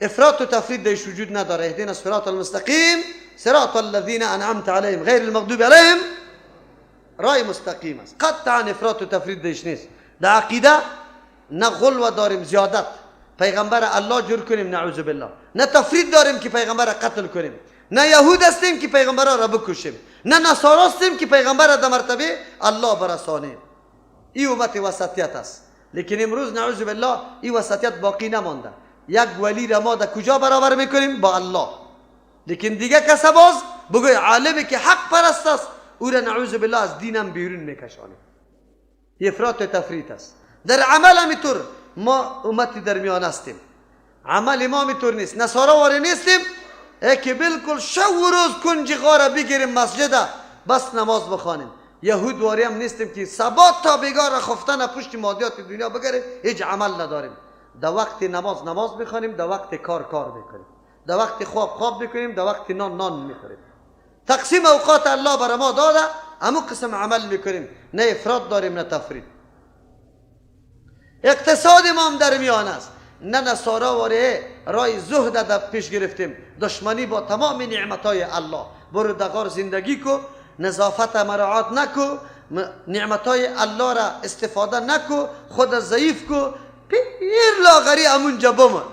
افراط و تفرید درش وجود نداره. اهدنا الصراط المستقیم صراط الذین انعمت علیهم غیر المغضوب علیهم، رای مستقیم است. قطعا افراط و تفرید درش نیست. در عقیده نه غلو داریم زیادت پیغمبر الله جور کنیم نعوذ بالله، نه تفرید داریم که پیغمبر قتل کنیم، نه یهود هستیم که پیغمبر را بکشیم، نه نصارا هستیم که پیغمبر را در مرتبه الله برسانیم. این امت وسطیت است. لیکن امروز نعوذ بالله این وسطیت باقی نمانده. یک ولی را ما در کجا برابر میکنیم؟ با الله. لیکن دیگه کس باز بگوی عالمی که حق پرست است او را نعوذ بالله از دینم بیرون میکشانیم. افراط و تفریط است. در عمل همینطور ما امتی در میان هستیم، عمل ما همینطور نیست. نصارا واری نیستیم که بالکل شب و روز کنج غاره بگیریم مسجد بس نماز بخوانیم. یهود واری هم نیستیم که صبا تا بیگاه خفتن پشت مادیات دنیا بگیریم، هیچ عمل نداریم. در وقت نماز نماز بخوانیم، در وقت کار کار میکنیم، در وقت خواب خواب میکنیم، در وقت نان نان میخوریم. تقسیم اوقات الله بر ما داده، همو قسم عمل میکنیم، نه افراط داریم نه تفرید. اقتصاد ما هم در میان است. نه نصارا واره رای زهد در پیش گرفتیم، دشمنی با تمام نعمتهای الله. برو در غار زندگی کو، نظافت مراعات نکو، نعمتهای الله را استفاده نکو، خود ضعیف کو، پیر لاغری امونجا بمان،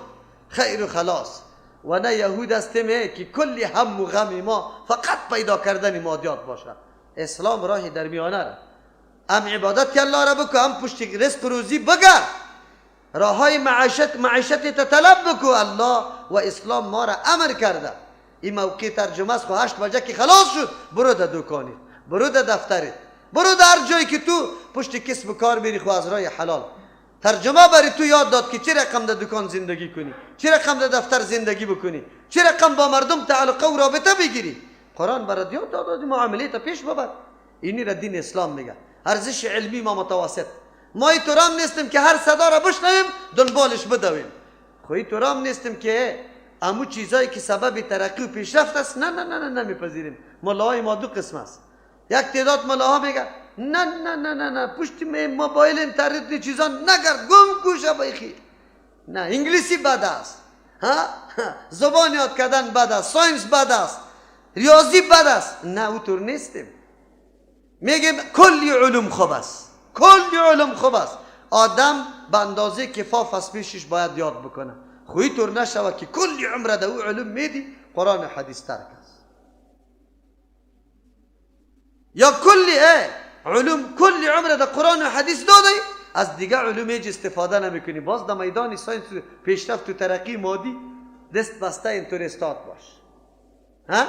خیر و خلاص. و نه یهود هستیم که کلی هم و غم ما فقط پیدا کردن مادیات باشه. اسلام راه در میانه را، هم عبادت الله را بکو، هم پشت رزق روزی بگرد، راه های معیشت تطلب بکو. الله و اسلام ما را امر کرده. این موقع ترجمه است. خو 8 بجه که خلاص شد برو در دکانی، برو در دفترت، برو در هر جایی که تو پشت کسب و کار میری، خو از راه حلال. ترجمه برای تو یاد داد که چه رقم در دکان زندگی کنی، چه رقم در دفتر زندگی بکنی، چه رقم با مردم تعلقه و رابطه بگیری. قرآن برات یاد داد معامله تا پیش ببر. اینی را دین اسلام میگه. ارزش علمی ما متوسط. ما اینطور نیستیم که هر صدا را بشنویم دنبالش بدویم. خو اینطور نیستیم که امو چیزایی که سبب ترقی و پیشرفت است نه نه نه نه نمیپذیریم. ملاهای ما دو قسم است. یک تعداد ملاها میگه نه نه نه نه نه پشت موبایل اینترنت چیزا نگرد، گم گوشه بیخی، نه انگلیسی بد است، ها زبان یاد کردن بد است، science بد است، ریاضی بد است. نه اونطور نیستیم. میگیم کلی علوم خوب است، کلی علوم خوب است. آدم به اندازه کفاف از پیشش باید یاد بکنه. خو اینطور نشوه که کلی عمر در او علوم میدی قرآن حدیث ترک است. یا کلی علوم کلی عمر در قرآن و حدیث دادی، از دیگه علوم هیچ استفاده نمیکنی. باز در میدان science پیشرفت و ترقی مادی دست بسته اینطور استاد باش. ها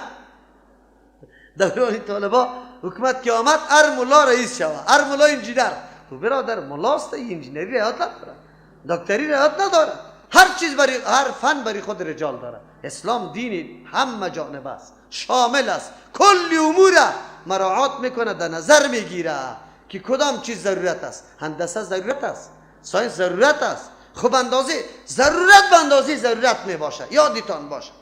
دوران طالبا حکومت که آمد هر ملا رئیس شوه، هر ملا انجینر. خب برادر ملاست، انجینری یاد نداره، دکتری یاد نداره، هر چیز برای هر فن برای خود رجال داره. اسلام دین همه جانب است، شامل است، کل امور مراعات میکنه، در نظر میگیره که کدام چیز ضرورت است. هندسه ضرورت است، science ضرورت است. خب اندازه ضرورت به اندازه ضرورت میباشه. یادتان باشه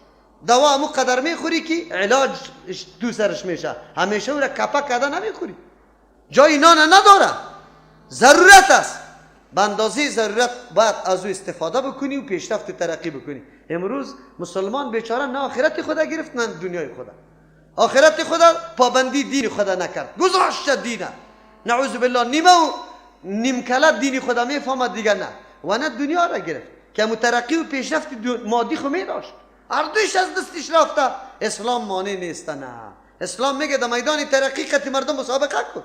دوا همو قدر میخوری که علاج دو سرش میشه، همیشه او را کپه کده نمیخوری، جای نان نداره. ضرورت است، به اندازه ضرورت باید از او استفاده بکنی و پیشرفت و ترقی بکنی. امروز مسلمان بیچاره نه آخرت خدا گرفت نه دنیای خدا. آخرت خدا پابندی دین خدا نکرد، گذاشت دینه نعوذ بالله نیمه و نیمکله دین خدا میفهمد دیگه نه، و نه دنیا را گرفت که مترقی و پیشرفت مادی خو می داشت، هر دویش از دستش رفته. اسلام مانع نیست. نه اسلام میگه در میدان ترقی قتی مردم مسابقه کن،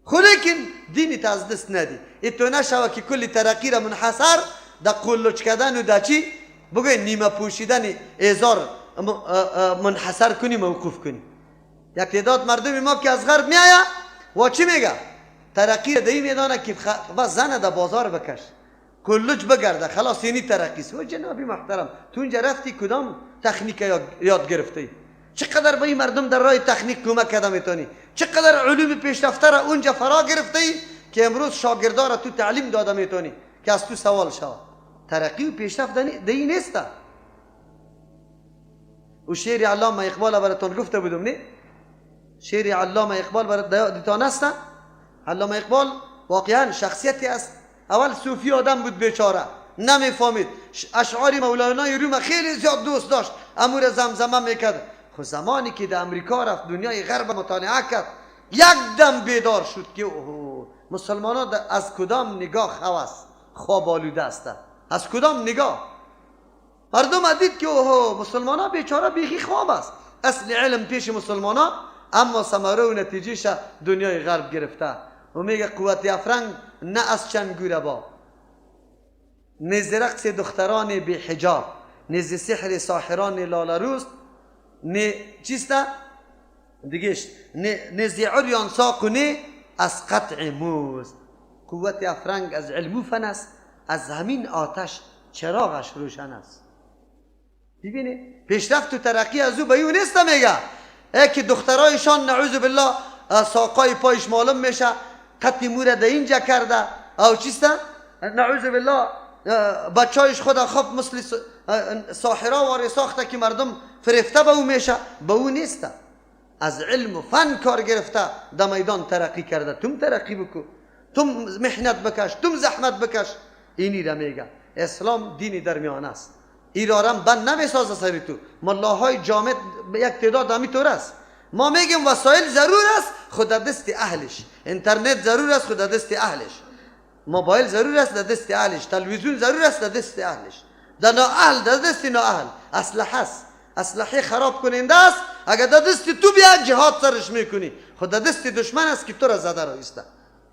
خو لیکن دینی تا از دست ندی. ایتو نشوه که کلی ترقی را منحصر در قلوچ کردن و در چی بگوی نیمه پوشیدن ازار منحصر کنی، موقوف کنی. یک تعداد مردم ما که از غرب میآید و چی میگه؟ ترقی در این میدانه که زن در بازار بکش، کلوچ بگرده، خلاص اینی ترقی است. و جنابی محترم تو اونجا رفتی کدام تکنیک یاد گرفتی؟ چقدر به این مردم در راه تکنیک کمک کرده میتونی؟ چقدر علوم پیشرفته را اونجا فرا گرفتی که امروز شاگردا را تو تعلیم داده میتونی که از تو سوال شود؟ ترقی و پیشرفت دی نیست. و شعر علامه اقبال براتون گفته بودم، نه؟ شعر علامه اقبال برات دیتان است. علامه اقبال واقعا شخصیتی است. اول صوفی آدم بود بیچاره، نمیفهمید. اشعار مولانای روم خیلی زیاد دوست داشت، امور زمزمه میکرد. خب زمانی که در امریکا رفت، دنیای غرب مطالعه کرد، یک دم بیدار شد که اوه، مسلمان ها از کدام نگاه هوس خواب آلوده است، از کدام نگاه مردم دید که اوه مسلمان ها بیچاره بیخی خواب است. اصل علم پیش مسلمان ها، اما ثمره و نتیجهش دنیای غرب گرفته. و میگه قوت افرنگ نه از چنگوره با، نه رقص دختران بی حجاب، نه سحر ساحران لاله روست، نه چیسته دیگهش، نه ز عریان ساق و نه از قطع موست. قوت افرنگ از علم و فن است، از همین آتش چراغش روشن است. ببینی پیشرفت و ترقی از او به او نیست. میگه ای که دخترایشان نعوذ بالله ساقای پایش معلوم میشه، قطع موره در اینجا کرده او چیسته نعوذ بالله، بچهایش خدا خوب مثل ساحرا واری ساخته که مردم فریفته به او میشه، به او نیسته. از علم و فن کار گرفته، در میدان ترقی کرده. تم ترقی بکو، تم محنت بکش، تم زحمت بکش. اینی را میگه اسلام دینی درمیان است. ایرارم بند نمیسازه سری تو. ملاهای جامد یک تعداد همینطور است. ما میگیم وسایل ضرور است، خود دست اهلش. اینترنت ضرور است، خود دست اهلش. موبایل ضرور است، دست اهلش. تلویزیون ضرور است، دست اهلش. در نااهل، در دست نااهل. اسلحه است، اسلحه خراب کننده است. اگر در دست تو بیاد جهاد سرش میکنی، خود در دست دشمن است که تو را زده رایسته.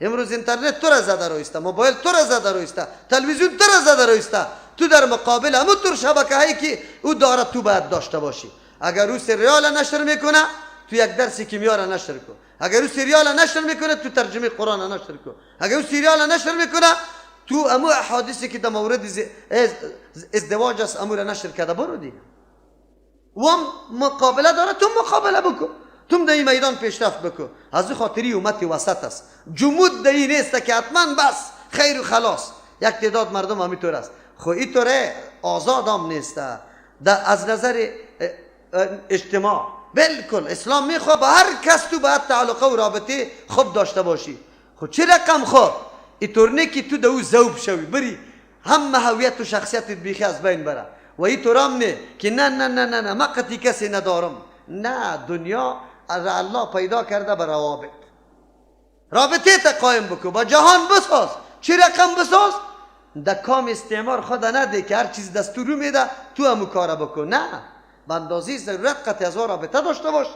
امروز اینترنت تو را زده رایسته، موبایل تو را زده رایسته، تلویزیون تو را زده رایسته. تو در مقابل همون طور شبکه هایی که او داره تو باید داشته باشی. اگر او سریال نشر میکنه، تو یک درس کیمیا را نشر کن. اگر او سریال نشر میکنه، تو ترجمه قرآن را نشر کن. اگر او سریال نشر میکنه، تو امو احادیثی که در مورد ازدواج است امو را نشر کرده برو دیگه. و هم مقابله داره، تو مقابله بکن، تو در این میدان پیشرفت بکن. از او خاطری امت وسط است. جمود در این نیست که حتما بس خیر و خلاص. یک تعداد مردم همینطور است. خو اینطوره آزاد هم نیست از نظر اجتماع. بالکل اسلام میخواد با هر کس تو باید تعلقه و رابطه خوب داشته باشی. خب چه رقم خوب؟ اینطور نه که تو دو ذوب شوی بری هم هویت و شخصیتت بیخی از بین بره، و اینطور هم نه که نه نه نه نه نه من قطعی کسی ندارم. نه، دنیا الله پیدا کرده به روابط. رابطه تا قایم بکن، با جهان بساز. چه رقم بساز؟ در کام استعمار خود نده که هر چیز دستورو میده تو همو کاره بکن. نه، به اندازه ضرورت قطع از رابطه داشته باش،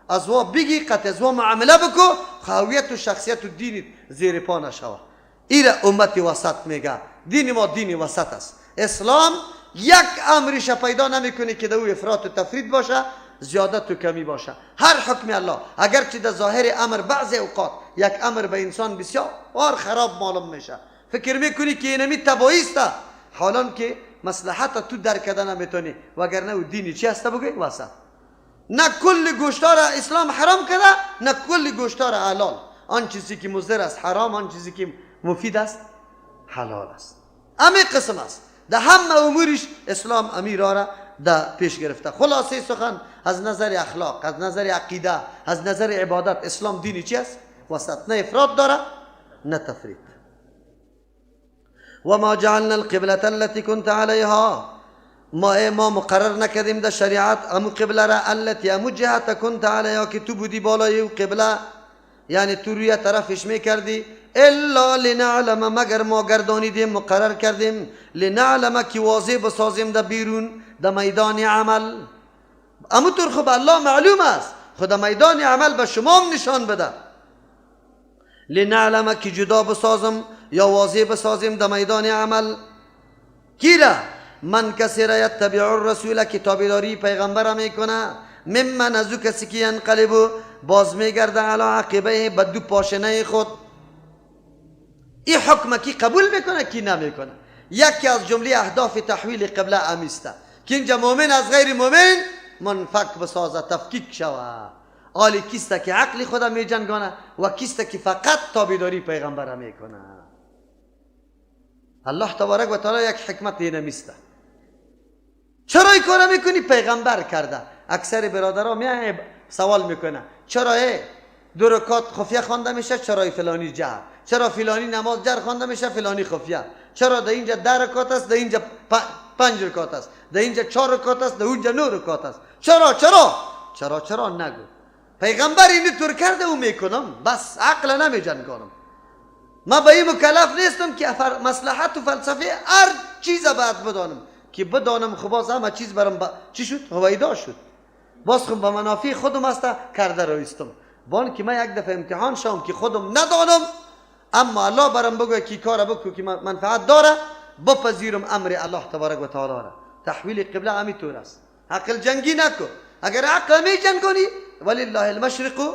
از وا بگی، قطع از وا معامله بکن، هویت و شخصیت و دینت زیر پا نشوه. ایره امت وسط میگه. دین ما دین وسط است. اسلام یک امرش پیدا نمیکنه که در او افراط و تفرید باشه، زیادت و کمی باشه. هر حکم الله اگرچه در ظاهر امر بعض اوقات یک امر به انسان بسیار خراب معلوم میشه، فکر میکنی که اینمی تباهی است، حالان که مصلحت تو درک کردن نمیتونی، وگرنه او دینی چی هست بگوی وسط. نه کل گوشتار اسلام حرام کرده، نه کل گوشتار حلال. آن چیزی که مضر است حرام، آن چیزی که مفید است حلال است. امی قسم است در همه امورش اسلام امیرا را در پیش گرفته. خلاصه سخن از نظر اخلاق، از نظر عقیده، از نظر عبادت، اسلام دینی چی است؟ وسط. نه افراط داره نه تفریط. و ما جعلنا القبلة التي كنت علیها، ما مقرر نکردیم در شریعت امو قبله را، التي امو جهت كنت علیها که تو بودی بالای قبله، یعنی تو روی طرفش میکردی، الا لنعلم، مگر ما گردانیدیم مقرر کردیم، لنعلم که واضح بسازیم در بیرون در میدان عمل. امو طور خب الله معلوم است، خدا میدان عمل به شما هم نشان بده. لنعلم که جدا بسازم یا واضح بسازیم در میدان عمل. کی را؟ من کسی را یتبع الرسول که تابعداری پیغمبر میکنه، ممن از او کسی که ینقلب باز میگرده، علی عقبه به دو پاشنه خود. این حکم کی قبول میکنه کی نمیکنه. یکی از جمله اهداف تحویل قبله امیسته که اینجا مؤمن از غیر مؤمن منفک بسازه، تفکیک شوه. آلی کیسته که عقل خدا میجنگانه و کیسته که فقط تابعداری پیغمبر میکنه. الله تبارک و تعالی یک حکمت نمیسته. چرا این کارا میکنی؟ پیغمبر کرده. اکثر برادرها میای سوال میکنه چرا دو رکعت خفیه خوانده میشه، چرا فلانی جهر، چرا فلانی نماز جهر خوانده میشه، فلانی خفیه، چرا در اینجا 10 رکعت است، در اینجا 5 رکعت است، در اینجا 4 رکعت است، در اونجا 9 رکعت است. چرا چرا چرا چرا نگو. پیغمبر اینی طور کرده او میکنم، بس عقل نمیجنگانم. ما به این مکلف نیستم که مصلحت و فلسفه هر چیز باید بدانم که بدانم. خب باز همه چیز برام چی شد؟ هویدا شد. باز خب به منافع خودم است کرده رویستم. بان که من یک دفعه امتحان شوم که خودم ندانم، اما الله برام بگوید که کار بکو که منفعت داره، بپذیرم امر الله تبارک و تعالی را. تحویل قبله همین طور است. عقل جنگی نکو. اگر عقل می جنگونی ولله المشرق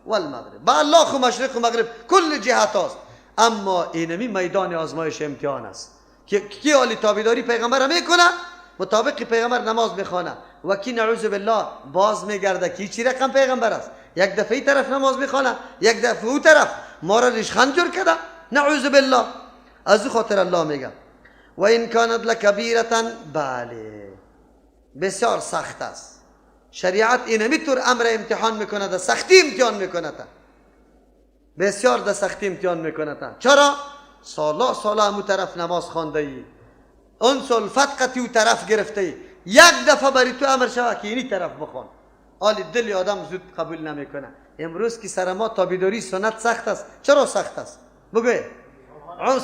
والمغرب، با الله خو مشرق و مغرب کل جهت است. اما اینمی میدان آزمایش امتحان است که کی حالی تابعداری پیغمبر میکنه، مطابق پیغمبر نماز میخوانه، و کی نعوذ بالله باز میگرده کی چی رقم پیغمبر است. یک دفعه ای طرف نماز میخوانه، یک دفعه او طرف ما را ریشخند جور کرده، نعوذ بالله. از او خاطر الله میگه و این کانت لکبیرة. بله بسیار سخت است. شریعت اینمی طور امر امتحان میکنه، در سختی امتحان میکنه، بسیار در سختی امتحان میکنه. چرا؟ سالا سالا همون طرف نماز خوانده ای، اون سلفت قطی او طرف گرفته ای، یک دفعه بری تو امر شوه که اینی طرف بخوان، حالی دل آدم زود قبول نمیکنه. امروز که سر ما تابعداری سنت سخت است. چرا سخت است؟ بگوی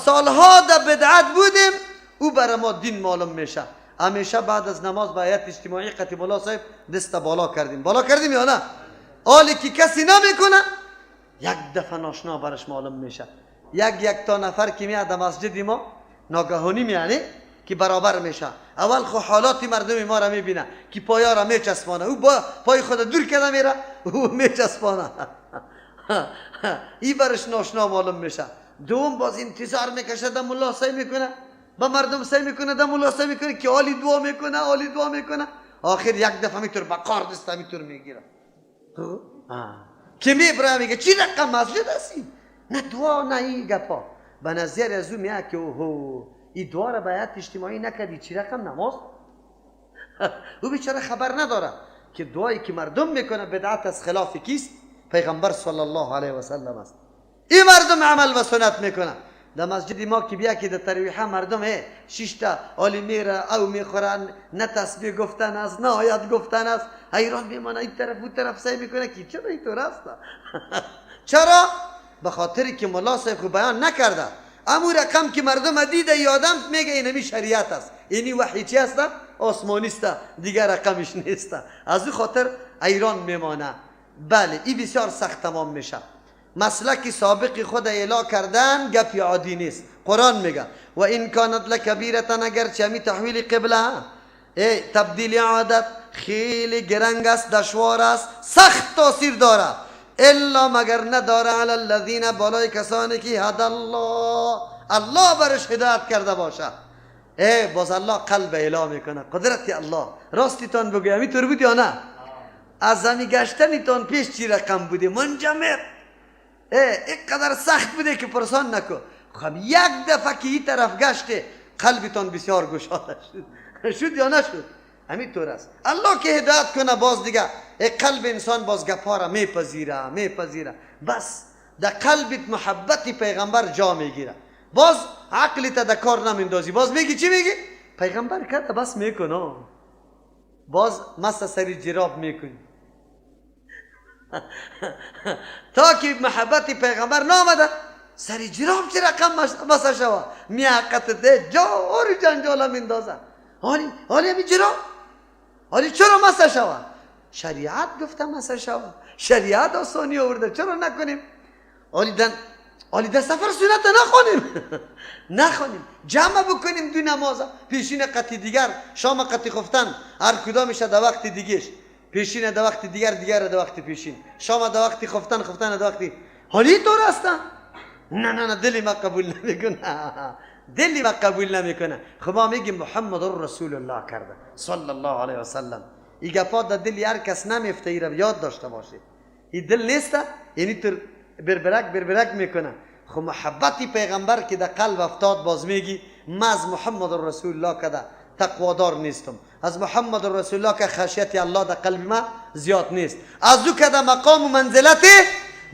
سالها در بدعت بودیم، او برای ما دین معلوم میشه. همیشه بعد از نماز با هیئت اجتماعی قطی مولا صاحب دست بالا کردیم، بالا کردیم یا نه؟ حالی که کسی نمیکنه یک دفعه ناشنا برش معلوم میشه. یک تا نفر که میاد مسجد ما ناگهانی میانه که برابر میشه. اول خو حالات مردم ما را میبینه که پایا را میچسبانه، او با پای خود دور کرده میره، او میچسبانه، ای برش ناشنا معلوم میشه. دوم باز انتظار میکشه، در ملا سعی میکنه، با مردم سعی میکنه، در ملا سعی میکنه که عالی دعا میکنه، عالی دعا میکنه. آخر یک دفعه میتور با قار دست میتور میگیره که میبره میگه چی رقم مسجد هستی؟ نه دعا نه این گپا. به نظر از او میاد که اوهو این دعا را باید اجتماعی نکردی، چی رقم نماز؟ او بیچاره خبر نداره که دعایی که مردم میکنه بدعت از خلاف کیست؟ پیغمبر صلی الله علیه و سلم است. این مردم عمل و سنت میکنه. در مسجد ما که بیا که در ترویحه مردم شش تا عالی میره او میخورن، نه تسبیح گفتن است نه آیت گفتن است، حیران میمانه، این طرف اون طرف سعی میکنه که چرا اینطور است؟ چرا؟ به خاطر که ملا صاحب خو بیان نکرده. امو رقم که مردم دیده یادم میگه اینمی شریعت است، اینی وحی چی است؟ آسمانی است، دیگر رقمش نیست. از او خاطر ایران میمانه. بله این بسیار سخت تمام میشه. مسلک سابق خود اعلا کردن گپی عادی نیست. قرآن میگه و این کانت لکبیرة، اگر چمی تحویل قبله ای تبدیل عادت خیلی گرنگ است، دشوار است، سخت تاثیر داره، الا مگر نداره علی الذین بالای کسانی که هدى الله، الله برش هدایت کرده باشه. ای باز الله قلب اعلا میکنه، قدرت الله. راستیتان بگویم اینطور بود یا نه؟ از همی گشتنیتان پیش چی رقم بوده؟ منجمد، اینقدر سخت بوده که پرسان نکو. خب یک دفعه که این طرف گشته قلبتان بسیار گشاده شد. شد یا نشد؟ همینطور است. الله که هدایت کنه باز دیگه قلب انسان باز گپا را میپذیره، میپذیره. بس در قلبت محبت پیغمبر جا میگیره، باز عقلت در کار نمیندازی، باز میگی چی میگی؟ پیغمبر کرده بس میکنه. باز مس سری جراب میکنی تا که محبت پیغمبر نامده سری جراب چه رقم مسه شوه میعقت ده جار جنجاله میندازه. حالی همی جراب حالی چرا مسه شوه؟ شریعت گفته مسه شوه، شریعت آسانی آورده، چرا نکنیم؟ حالی در سفر سنت نخوانیم نخوانیم، جمع بکنیم دو نماز، پیشین قطی دیگر، شام قطی خفتن، هر کدامش در وقت دیگهش، پیشین در وقت دیگر، دیگر در وقت پیشین، شام در وقت خفتن، خفتن در وقت. حالی طور هستن؟ نه نه نه، دلی ما قبول نمیکنه، دلی ما قبول نمیکنه. خب ما میگیم محمد رسول الله کرده صلی الله علیه وسلم. این گپا در دل هر کس نمیفته، ای را یاد داشته باشید. این دل نیست، یعنی تو بربرک بربرک میکنه. خب محبت پیغمبر که در قلب افتاد، باز میگی ما از محمد رسول الله کده تقوادار نیستم، از محمد رسول الله که خشیت الله در قلب ما زیاد نیست، از او کده مقام و منزلت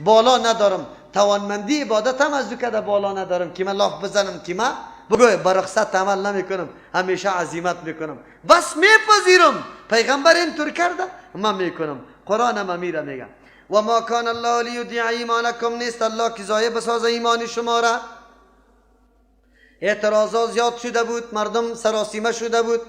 بالا ندارم، توانمندی عبادت هم از او کده بالا ندارم که من لاف بزنم که من بگو با رخصت عمل نمیکنم، همیشه عزیمت میکنم، بس میپذیرم پیغمبر اینطور کرده من میکنم. قرآن هم امیره میگه و ما کان الله لیضیع ایمانکم، نیست الله که ضایع بسازه ایمان شما را. اعتراضا زیاد شده بود، مردم سراسیمه شده بود،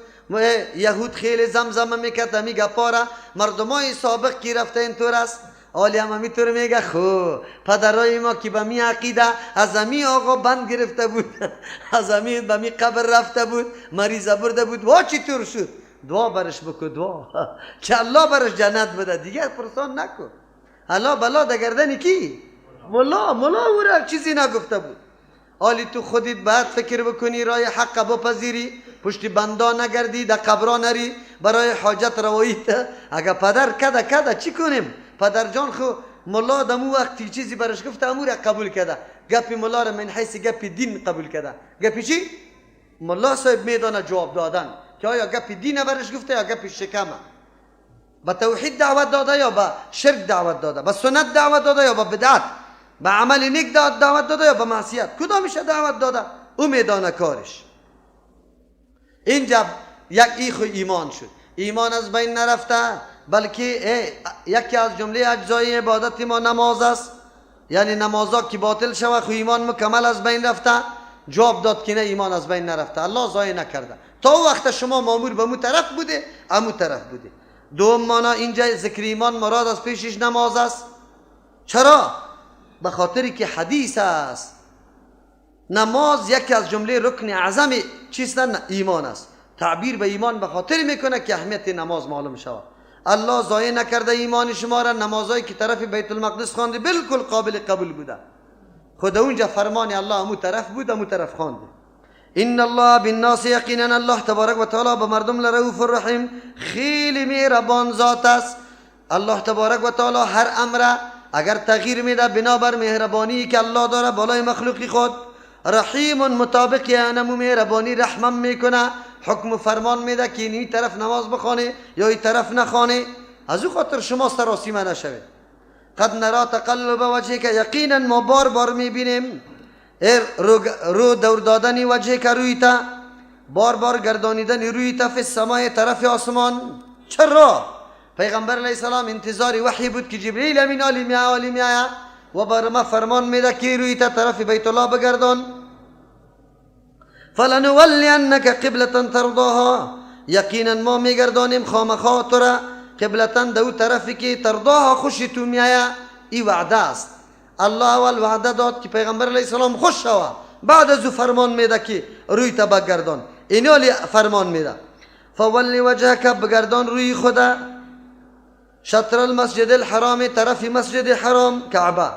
یهود خیلی زمزمه میکرد همی گپا را، مردمای سابق کی رفته اینطور است. آلی هم همیطور میگه خو پدرای ما که به می عقیده از همی آقا بند گرفته بود، از همی به می قبر رفته بود، مریض برده بود، وا چطور شد؟ دعا برش بکو، دعا که الله برش جنت بده، دیگه پرسان نکن. الله بلا در گردن کی؟ ملا، ملا او را چیزی نگفته بود. آلی تو خودت باید فکر بکنی، رای حق بپذیری، پشت بندا نگردی، در قبرا نری برای حاجت روایت. اگه پدر کده کده چی کنیم؟ پدر جان خو ملا دمو وقتی چیزی برش گفته امور قبول کرده، گپی ملا را من حیث گپی دین قبول کرده. گپی چی؟ ملا صاحب میدانه جواب دادن که آیا گپی دین برش گفته یا گپی شکمه، به توحید دعوت داده یا به شرک دعوت داده، به سنت دعوت داده یا به بدعت، به عمل نیک دعوت داده یا به معصیت، کدامش دعوت داده او میدانه کارش. اینجا یک ایخ ایمان شد، ایمان از بین نرفته، بلکه یکی از جمله اجزای عبادت ما نماز است. یعنی نمازا که باطل شوه خو ایمان مکمل از بین رفته. جواب داد که نه، ایمان از بین نرفته، الله ضایع نکرده. تا وقت شما مامور به مو طرف بوده، امو طرف بوده. دوم مانا اینجا ذکر ایمان مراد از پیشش نماز است. چرا؟ به خاطری که حدیث است. نماز یکی از جمله رکن اعظم چیست؟ ایمان است. تعبیر به ایمان به خاطر میکنه که اهمیت نماز معلوم شود. الله ضایع نکرده ایمان شما را. نمازهایی که طرف بیت المقدس خوانده بالکل قابل قبول بوده. خدا اونجا فرمان الله امو طرف بود، امو طرف خوانده. ان الله بالناس، یقینا الله تبارک و تعالی به مردم لرؤوف الرحیم، خیلی مهربان ذات است. الله تبارک و تعالی هر امر اگر تغییر میده بنابر مهربانی که الله داره بالای مخلوقی خود، رحیم مطابق انمو مهربانی رحمم میکنه، حکم فرمان میده که این طرف نماز بخوانه یا این طرف نخوانه. از او خاطر شما سراسیمه نشوید. قد نرا تقلب وجهک، یقینا ما بار بار میبینیم رو دور دادن وجهک، روی تا بار بار گردانیدن روی تا فی السماء، طرف آسمان. چرا؟ پیغمبر علیه السلام انتظار وحی بود که جبریل امین علی میآید و بر ما فرمان میده که روی تا طرف بیت الله بگردان. فلنولینک قبلة ترضاها، یقینا ما میگردانیم خامخا تو را قبلة دو طرفی که ترضاها خوش تو میآید. ای وعده است. الله اول وعده داد که پیغمبر علیه السلام خوش شوه، بعد از او فرمان میده که روی تا بگردان. اینالی فرمان میده فولی وجهک، بگردان روی خدا شطر المسجد الحرام، طرف مسجد حرام کعبه،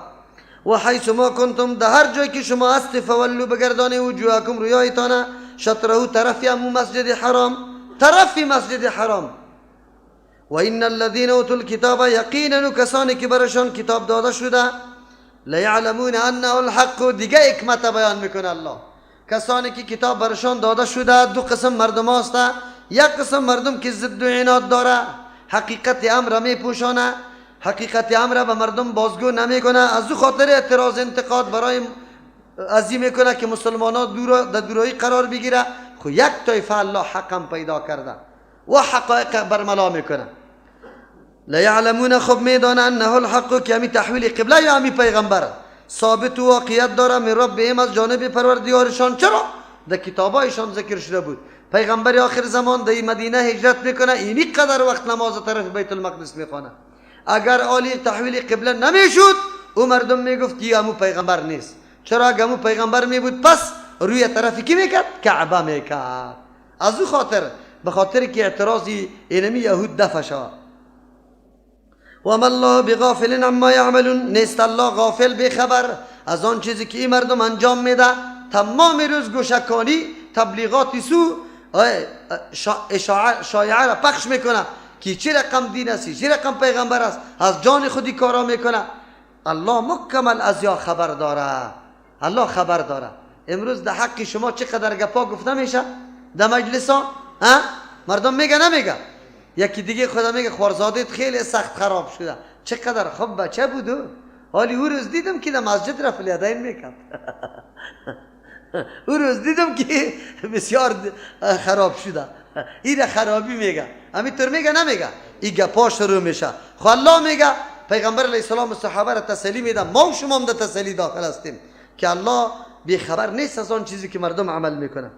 و حیث ما کنتم، ده هر جای که شما هست فولو بگردانه وجوهکم رویایتانه شطره، طرف امو مسجد حرام، طرف مسجد حرام. و ان الذين اوتوا الكتاب، یقینا کسانی که برشان کتاب داده شده، لیعلمون انه الحق. دیگه حکمت بیان میکنه الله. کسانی که کتاب برشان داده شده دو قسم مردم هست. یک قسم مردم که ضد و عناد داره، حقیقت امر میپوشانه، حقیقت امر به مردم بازگو نمیکنه، از او خاطر اعتراض انتقاد برای ازی میکنه که مسلمان ها در دورایی قرار بگیره. خو یک طایفه الله حقم پیدا کرده و حقایق برملا میکنه. لیعلمون، خب میدانه انه الحق، که همی تحویل قبله یا همی پیغمبر ثابت و واقعیت داره من ربهم، از جانب پروردگارشان. چرا؟ در کتابایشان ذکر شده بود پیغمبر آخر زمان در مدینه هجرت میکنه، اینی قدر وقت نماز طرف بیت المقدس میخوانه. اگر عالی تحویل قبله نمیشد او مردم میگفت که امو پیغمبر نیست. چرا؟ اگر امو پیغمبر میبود پس روی طرف کی میکرد؟ کعبه میکرد. از او خاطر، به خاطر که اعتراضی اینمی یهود دفع شود. و ما الله بغافل عما یعملون، نیست الله غافل بخبر از آن چیزی که این مردم انجام میده. تمام روز گوشکانی تبلیغات سو شایعه را پخش میکنه که چه رقم دین است، چه رقم پیغمبر است، از جان خودی کارا میکنه. الله مکمل از یا خبر داره، الله خبر داره. امروز در حق شما چقدر گپا گفته میشه در مجلس ها، مردم میگه نمیگه؟ یکی دیگه خدا میگه خوارزادت خیلی سخت خراب شده، چقدر خوب بچه بود. حالی او روز دیدم که در مسجد رفع الیدین میکرد. او روز دیدم که بسیار خراب شده. این خرابی میگه، همینطور میگه نمیگه، این گپا شروع میشه. خو الله میگه پیغمبر علیه السلام و صحابه را تسلی میده، ما و شما هم در تسلی داخل هستیم که الله بی خبر نیست از آن چیزی که مردم عمل میکنه.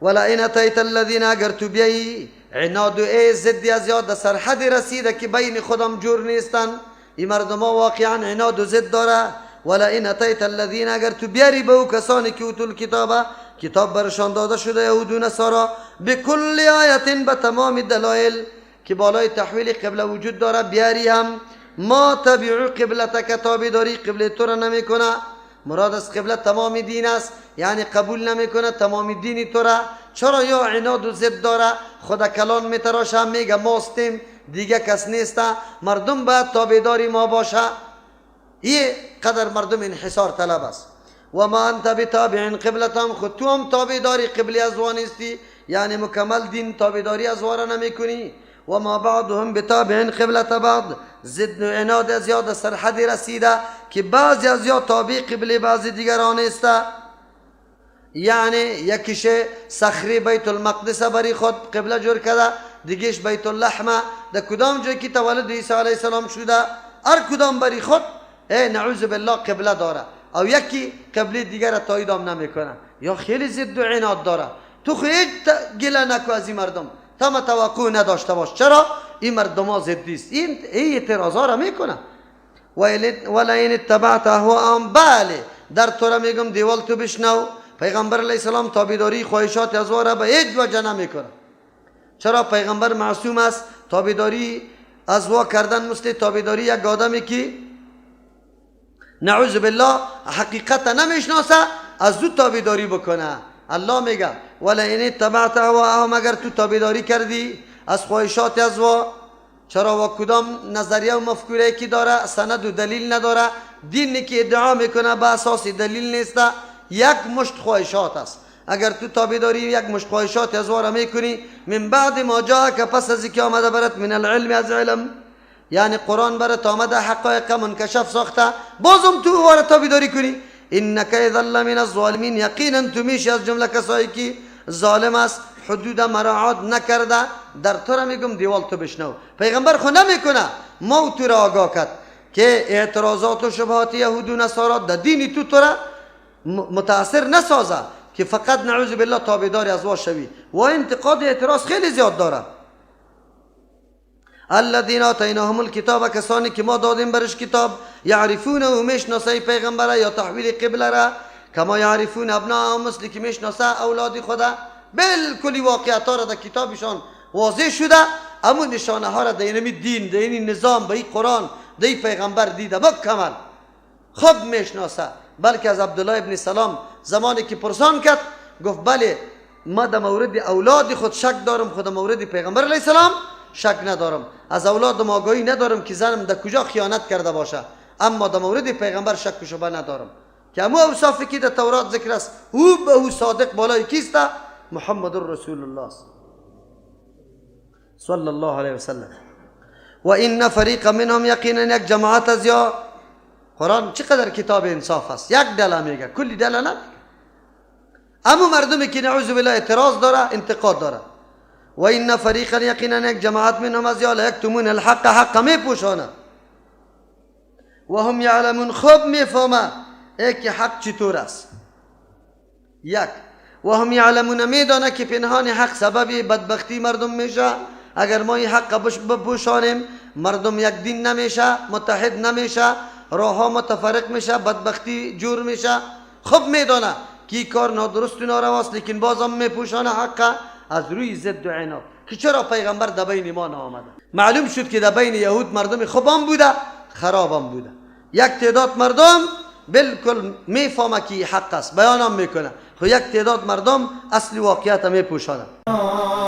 ولئن اتیت الذین، اگر تو بیایی عناد و ای ضدی از یاد سرحد رسیده که بین خودم جور نیستن، این مردم ها واقعا عناد و ضد داره. ولئن اتیت الذین، اگر تو بیاری به او کسانی که اوتوا الکتاب، کتاب برشان داده شده یهود و نصارا، بکل آیت، به تمام دلایل که بالای تحویل قبله وجود داره بیاری هم، ما تبعوا قبلتک، تابعداری قبله تو را نمیکنه. مراد از قبله تمام دین است، یعنی قبول نمیکنه تمام دینی تو را. چرا؟ یا عناد و ضد داره، خدا کلان میتراشه، میگه ماستیم دیگه کس نیست، مردم باید تابعداری ما باشه. یه قدر مردم انحصار طلب است. و ما انت بتابع قبلتهم، خود تو هم تابعداری قبله از وا نیستی، یعنی مکمل دین تابعداری از وا را نمیکنی. و ما بعضهم بتابع قبلة بعض، ضد و عناد از یاد سرحد رسیده که بعضی از یا تابع قبله بعضی دیگران است. یعنی یکیش صخره بیت المقدس بری خود قبله جور کرده، دیگهش بیت اللحمه در کدام جای که تولد عیسی علیه السلام شده، هر کدام بری خود ای نعوذ بالله قبله داره، او یکی قبله دیگر را تایید هم نمیکنه، یا خیلی ضد و عناد داره. تو خو هیچ گله نکو از این مردم، تا توقع نداشته باش. چرا؟ این مردم ها ضدی است، این اعتراض ها را میکنه. ولئن اتبعت اهواءهم، بله در تو را میگم دیوال تو بشنو، پیغمبر علیه السلام تابعداری خواهشات از را به هیچ وجه نمیکنه. چرا؟ پیغمبر معصوم است، تابعداری از وا کردن مثل تابعداری یک آدمی که نعوذ بالله حقیقت نمیشناسه از او تابعداری بکنه. الله میگه ولئن اتبعت اهواءهم، اگر تو تابعداری کردی از خواهشات از وا، چرا؟ و کدام نظریه و مفکوره که داره سند و دلیل نداره، دینی که ادعا میکنه به اساس دلیل نیست، یک مشت خواهشات است. اگر تو تابعداری یک مشت خواهشات از وا را میکنی، من بعد ما جاءک، پس از اینکه آمده برات، من العلم، از علم، یعنی قرآن برات آمده حقایق منکشف ساخته، بازم تو او را تابعداری کنی، انک اذا لمن الظالمین، یقینا تو میشی از جمله کسایی که ظالم است، حدود مراعات نکرده. در تو را میگم دیوال تو بشنو. پیغمبر خو نمیکنه، ما تو را آگاه کرد که اعتراضات و شبهات یهود و نصارا در دین تو تو را متاثر نسازه که فقط نعوذ بالله تابعدار از وا شوی. و انتقاد اعتراض خیلی زیاد داره. الذین آتیناهم الکتاب، کسانی که ما دادیم برش کتاب، یعرفونه، میشناسه پیغمبره یا تحویل قبله را، کما یعرفون ابناءهم، مثل که میشناسه اولاد خدا. بالکلی واقعیت ها را در کتابشان واضح شده، اما نشانه ها را در اینمی دین، در این نظام، به این قرآن، در این پیغمبر دیده مکمل خوب میشناسه. بلکه از عبدالله ابن سلام زمانی که پرسان کرد گفت بله ما در مورد اولاد خود شک دارم، خود مورد پیغمبر علیه السلام شک ندارم، از اولادم آگاهی ندارم که زنم در کجا خیانت کرده باشه، اما در مورد پیغمبر شک و شبه ندارم که امو اوصافی که در تورات ذکر است او به او صادق بالای کیست؟ محمد رسول الله است صلی الله علیه وسلم. و این فریق منهم، یقینا یک جماعت از یا، قرآن چقدر کتاب انصاف است، یک دله میگه، کلی دله نمیگه. اما مردمی که نعوذ بالله اعتراض داره، انتقاد داره. و این فریقا، یقینا یک جماعت منهم از یا، لیکتمون الحق، حق میپوشانه، و هم یعلمون، خوب میفهمه ای که حق چطور است. یک و هم یعلمون، میدانه که پنهان حق سبب بدبختی مردم میشه. اگر ما این حق بپوشانیم مردم یک دین نمیشه، متحد نمیشه، راه ها متفرق میشه، بدبختی جور میشه. خوب میدانه که کار نادرست و نارواست، لیکن بازم میپوشانه حق از روی ضد و عناد که چرا پیغمبر در بین ما نآمده. معلوم شد که در بین یهود مردم خوبم بوده، خرابم بوده. یک تعداد مردم بالکل میفهمه که حق است، بیانم میکنه، خو یک تعداد مردم اصل واقعیت میپوشانه.